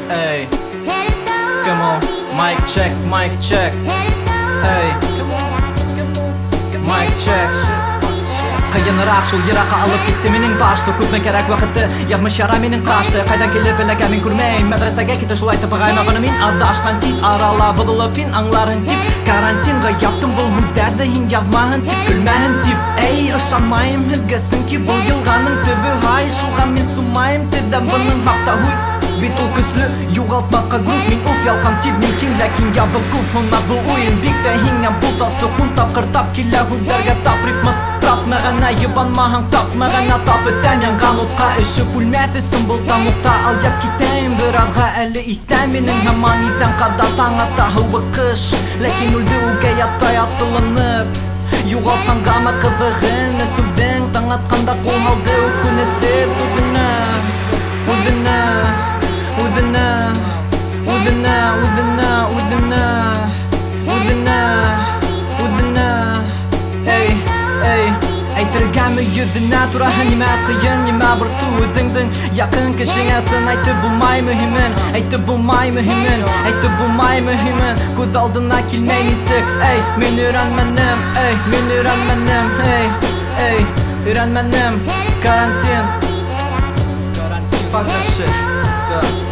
Эй, come on. Mic check, mic check. Эй, mic check. Ҡыйыныраҡ шул йыраҡҡа алып китте минең башты. Күпме кәрәк ваҡытты, яҙмыш яра минең ҡашты. Ҡайҙан килеп эләгә, мин күрмәйем. Мәҙрәсәгә китә шулай тип ағаймағаны. Мин аҙашҡан тиҙ арала боҙолоп, һин аңларһың тип. Карантинға яптым был һүҙҙәрҙе, һин яҙмаһын тип, көлмәһен тип. Эй, ышанмайым һеҙгә, сөнки был йылғаның төбө һай. Шуға мин сумайым, теҙәм бының хаҡта һүҙ. Бит ул көслө, юғалтмаҫҡа грув. Мин уф, ялҡам тиҙ, мин киң, ләкин ябыҡ күп. Һуңа был уйын бик тә һиңә буталсыҡ. Ун тапҡыр тап килә һүҙҙәргә тап рифма. Тап мәғәнә, йыбанмаһаң, тап мәғәнә. Тап өҫтән янған утҡа өшөп үлмәҫ өсөн был тамуҡта. Алйап китәйем бер аҙға, әле иҫтә минең һаман иҙән ҡаҙҙа таң ата һыуыҡ ҡыш. Ләкин үлде үгәй атай аҫылынып. Юғалтҡанғамы ҡыҙығын эсеүҙең? Таң атҡанда ҡул һалды үкенесеп үҙенә. Үҙенә, үҙенә, үҙенә, үҙенә, үҙенә, үҙенә, үҙенә. Эй, эй, әйтергәме йөҙөнә тураһы? Нимә ҡыйын, нимә борсоу үҙеңдең яҡын кешеңә сын әйтеп булмай мөһимен, әйтеп булмай мөһимен, әйтеп булмай мөһимен. Күҙ алдына килмәй нисек. Эй, мин өйрәнмәнем, эй, мин өйрәнмәнем, эй, эй, өйрәнмәнем. Карантин. Карантин. Fuck that shit. Yeah.